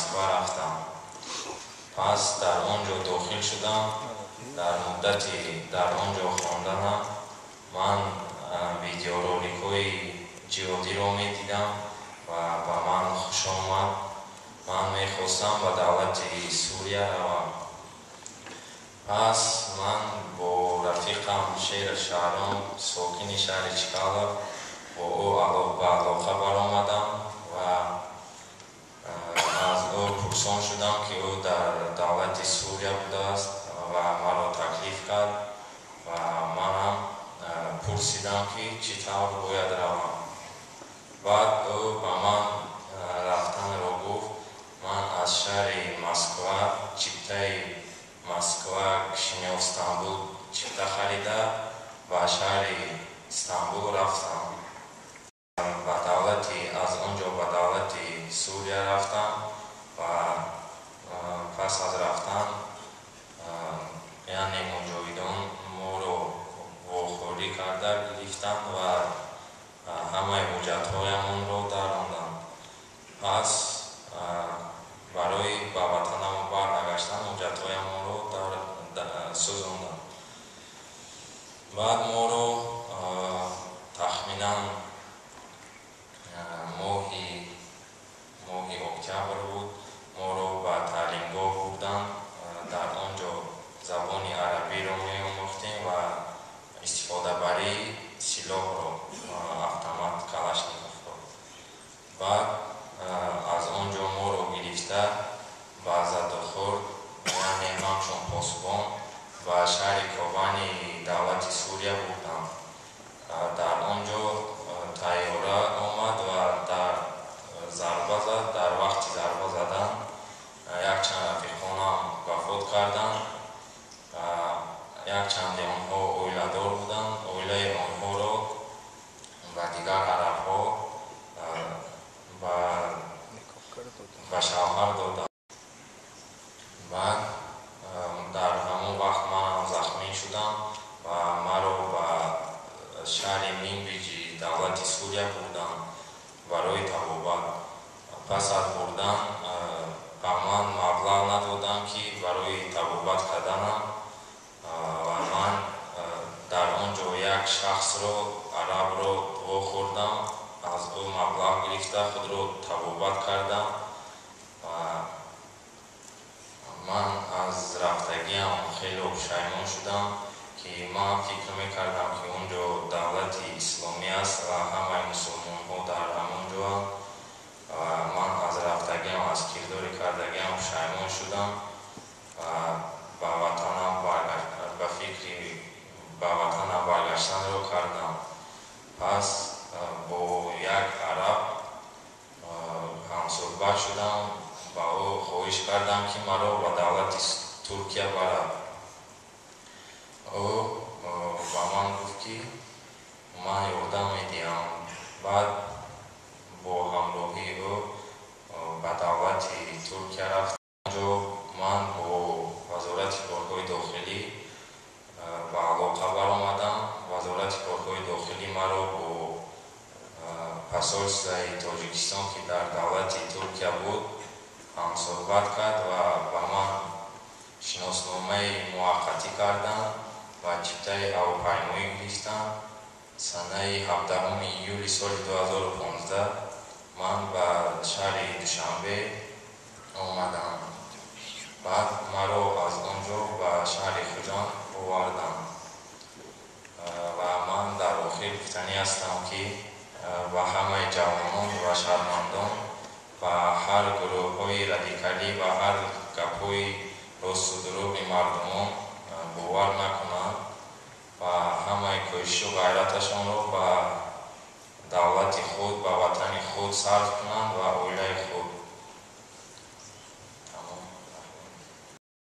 Москва рафтам. Пас дар он ҷо дохил шудам. Дар муддати дар он ҷо хонданам ман видеороликҳои ҷиҳодиро медидам ва ба ман хуш омад. Ман мехостам ба давлати Сурия равам. Пас ман бо рафиқам Шер Шаҳром, сокини шаҳри Чкалов, бо ӯ ба алоқа баромадам ва аз ӯ пурсон шудам, ки ӯ дар давлати Сурия будааст ва маро таклиф кард ва манам пурсидам, ки чӣ тавр бояд равам. Баъд ӯ ба ман рафтанро гуфт. Ман аз шаҳри Москва чиптаи Москва Кишинёв Стамбул чипта харида ба шаҳри Стамбул рафтам. Ба давлати аз он ҷо ба давлати Сурия рафтам ва пас аз рафтан, яъне муҷоҳидон моро вохӯрӣ карда гирифтанд ва ҳамаи ҳуҷҷатҳоямонро даронданд. Пас барои ба ватанамон барнагаштан ҳуҷҷатҳоямонро сӯзонданд. Баъд моро тахминан моҳи октябр буд, моро ба таълимгоҳ бурданд. Дар он ҷо забони арабиро меомӯхтем ва истифодабарии силоҳро, автомат Калашниковро. Баъд аз он ҷо моро гирифта ба задухӯрд, яъне ҳамчун посбон ба шаҳри Кобани давлати Сурия бурданд. Дар он ҷо тайёра омад ва дар зарба зад. Дар вақти зарба задан якчанд рафиқонам вафот карданд. Якчанде онҳо оиладор буданд. Оилаи онҳоро ба дигар арабҳо ба шавҳар доданд. Баъд дар ҳамон вақт манам захмӣ шудам ва маро ба шаҳри Минбиҷи давлати Сурия бурданд барои табобат. Пас аз бурдан ба ман маблағ надоданд, ки барои табобат карданам, ва ман дар он ҷо як шахсро, арабро вохӯрдам, аз ӯ маблағ гирифта худро табобат кардам ва ман аз рафтагиам хеле пушаймон шудам, ки ман фикр мекардам, ки он ҷо давлати исломӣ аст ва ҳамаи мусулмонҳо дар ҳамон ҷоанд. Ва ман аз рафтагиам, аз кирдори кардагиам пушаймон шудам ва ба ватанам ба фикри ба ватанам баргаштанро кардам. Пас бо як араб ҳамсӯҳбат шудам, ба ӯ хоҳиш кардам, ки маро ба давлати Туркия барад. Ӯ ба ман гуфт, ки ман ёрдам медиҳам. Баъд бо ҳамроҳии ӯ ба давлати Туркия рафтам. Онҷо ман бо Вазорати корҳои дохилӣ ба алоқа баромадам. Вазорати корҳои дохилӣ маро бо посольствои Тоҷикистон, ки дар давлати Туркия буд, ҳамсӯҳбат кард ва ба ман шиносномаи муваққатӣ карданд ва чиптаи ҳавопаймоӣ гирифтам. Санаи 17 июли соли 2015 ман ба шаҳри Душанбе омадам. Баъд маро аз он ҷо ба шаҳри Хуҷанд оварданд. Ва ман дар охир гуфтанӣ ҳастам, ки ба ҳамаи ҷавонон ва шаҳрвандон ба ҳар гурӯҳҳои радикалӣ ва ҳар гапҳои росту дурӯғи мардумон бовар накунанд ва ҳамаи кӯшишу ғайраташонро ба давлати худ, ба ватани худ сарф кунанд ва оилаи худ.